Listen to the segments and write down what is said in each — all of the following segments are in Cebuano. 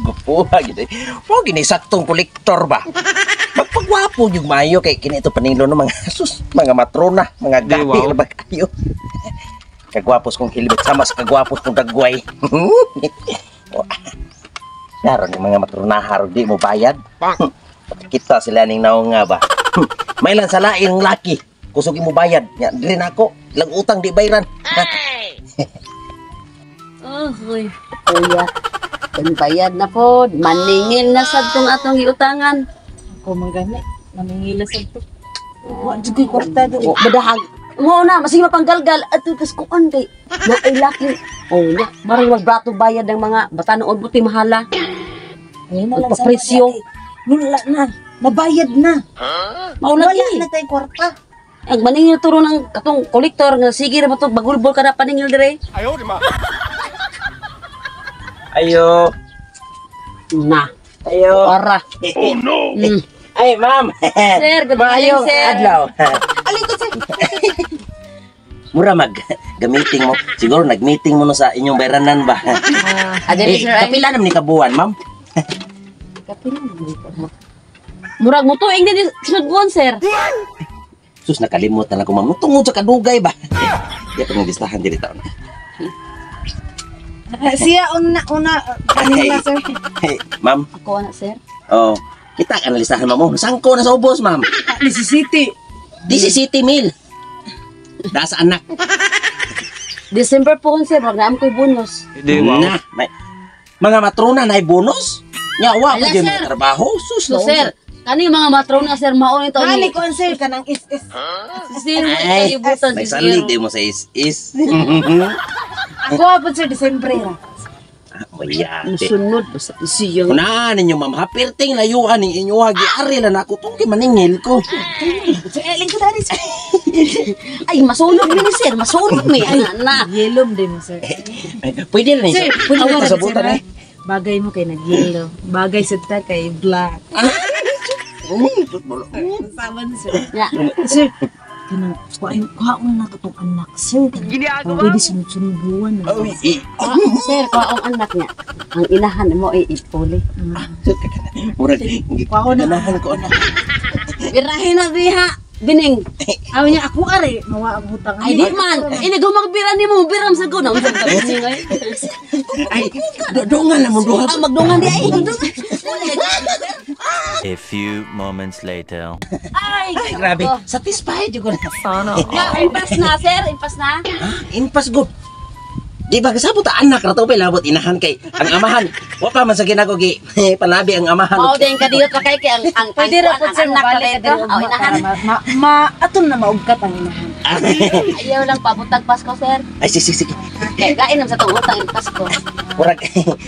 Gupuha gid. Mo gini saktong kolektor ba. Magpagwapo yung mayo kay kini ito paninglo no mga sus, mga matrona, mga Di, gabi wow. ra ba kayo. Kagwapos kong hilbit sama sa kagwapos kong dagway. Karon yung mga matronaha ro di mo bayad. Kita sila ning naong nga ba. May lang sa laing laki. Kusog mo bayad. Nya diri na ako. Ilang utang di bayran. Oh, uy. Kuya, bayad na po. Maningil na sad tong atong giutangan. Ako man gani, namingila sad to. Wa jud ko'y kwarta do. O, badahag. Mo na, masige mapanggalgal at kas kuan kay naay laki. Oh, nya, marang magbrato bayad ng mga batanon buti mahala. Ayun na lang sa Magpapresyo. Wala na, nabayad na. Mao Wala lagi. na tayong kwarta. Ang maningil turo ng katong kolektor nga sige ra ba to bagulbol ka na paningil dire. Ayo. Na, Ayo. ora. Oh no. Mm. Ay, ma'am. Sir, good morning, Maayong sir. adlaw. Alikod sir. Mura mag gamiting mo. Siguro nag-meeting mo no sa inyong bayranan ba? Adili Eh, sir ay. kapila naman ni kabuan, ma'am. Kapila naman ni ka. Murag mo tuig din sunod buwan, sir. Sus, nakalimot na lang ko, ma'am. Tungod sa kadugay ba? Di pa nang diri taon. Siya una una kanina sir. Hey, ma'am. Ako ana, sir. Oh, kita ka nalistahan, ma'am. Oh, sangko na sa ubos, ma'am. Mississippi. This is City Mill. Da sa anak. December po kun sir, murag naam ko'y bonus. Hindi, wow. Na, may, mga matrona na bonus. Nya wa pa Ala, gyud sir. mga trabaho. Sus, So, sir, kani mga matrona sir mao ni taon Nani ni ko sir kanang is is. Sir, Ay, kalibutan may si salig sir. di mo sa is is. Ako po sir December ra. Mayate. Musunod basta siyang Una ninyo ma'am, hapirting layuan ning inyo gi ari lang ako tong kay maningil ko. Sir, lingkod ari sir. Ay, masunog mi ni sir, masunog mi. Ana na. Yelom din mo sir. Ay, pwede na ni Sir, pwede Ako na rin, kasabutan sir, eh. Bagay mo kay nagyelo. Bagay sa ta kay black. Saban sir. Ya. Sir, kanang kuha kuha mo na to tong anak sir. Ginagawa. Pwede sunod-sunod buwan na. Oy, eh. Ah, sir, kuha ang anak niya. Ang inahan mo ay ipuli. Murag Kuha na. ganahan ko ana. Birahin na diha. Bining. Aw niya ako are, mawa ang utang. Ay, di man. Ini gumagbira ni mo, biram sa ko. Naunsa ka bining ay. Ay, dongan lang mo duha. Ah, magdungan di ay. A few moments later. Ay, Ay, grabe. Satisfied jud ko na. Na, impas na, sir. Impas na. Impas good. Di ba kasabot ta anak ra to labot inahan kay ang amahan. Wa pa man sa ginako gi palabi ang amahan. Mao din kadiyot pa kay kay ang Pwede ra po ang sir anak mabalik ka ka diri dito. ugma Aw, inahan. para ma aton na maugkat ang inahan. Ayaw lang pabutag Pasko, sir. Ay, sige, sige, sige. Kay kain naman sa tong utang yung Pasko. Murag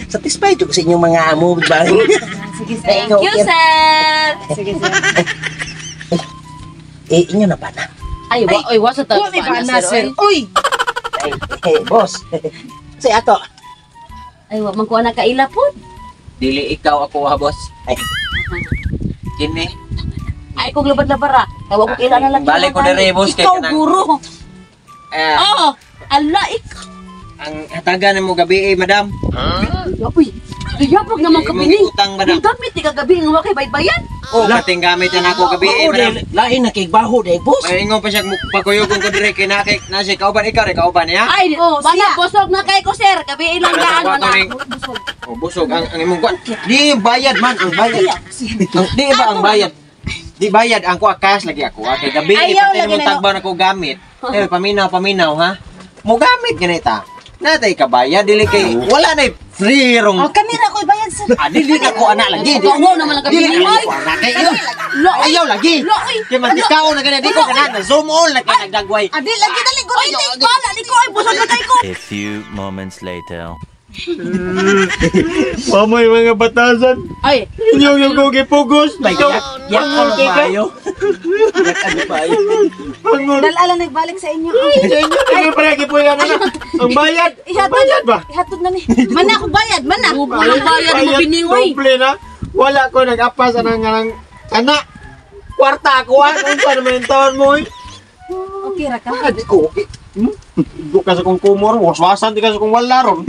satisfied jud ko sa inyong mga amo ba. Sige sir. Thank you, sir. Sige sir. Eh, inyo na ba na? Ay, wa, oy, wa sa Wa may bana sir. Uy, Ay, eh, boss. Si ato. Ay, wa man ko na kaila po. Dili ikaw ako ha, boss. Ay. Kini. Ay, kung labad-labad ra. Kay wa ko kaila na laki. Balik ko diri, boss, kay Ikaw kanang- guro. Eh, Oh, ala ikaw. ang hatagan mo gabi eh, madam. Uy, yabog naman Imong kabining. utang, madam. Ang gamit ni kagabi nga wa kay baybayan. Oh, kating gamit na ako gabi eh, Oo, madam. dahil lain na kay baho dahil boss. May ingon pa siya pakuyog ko dire kay na kay na siya kauban ikaw re kauban niya. Ay, Oh, wala siya. busog na kay ko sir. Gabi ilang Ano, daan sa man kwarto ning- Oh, busog ang imong kuan. Di bayad man ang bayad. Ang, di ba ang bayad? Di bayad ang kuha cash lagi ako. Ah, kay gabi eh, Ayaw pati lagi mong na, no? tagbaw na ko gamit. Eh paminaw paminaw ha. Mo gamit ganita. Natay kabayad dili kay wala nay free rong. oh kami ra ko bayad sir. Ah, dili na ko anak lagi. Ikaw mo naman ang Dili gabi. na ko anak kay iyo. Ayaw lagi. Loy. Kay man ikaw na gani di ko kana na zoom all na kay nagdagway. Adi lagi dali ko. Ay, di bala di ko ay busog na kay ko. A few moments later. Pamoy mga batasan. Ay, Inyong yung ko gipugos. May yak, yak ano bayo. Yak ano bayo. Dalala nagbalik sa inyo. Ay, pala gipuyan na. Ang bayad. Ihatod ba? Ihatod na ni. Mana ako bayad, mana. walang bayad mo bining oy. Doble na. Wala ko nag-apas anang anang anak. Kwarta ako ah. Unsa naman yung taon mo eh. Okay ra ka. Ah, di ko okay. Igo ka sa kong kumor, waswasan di ka sa kong wala ron.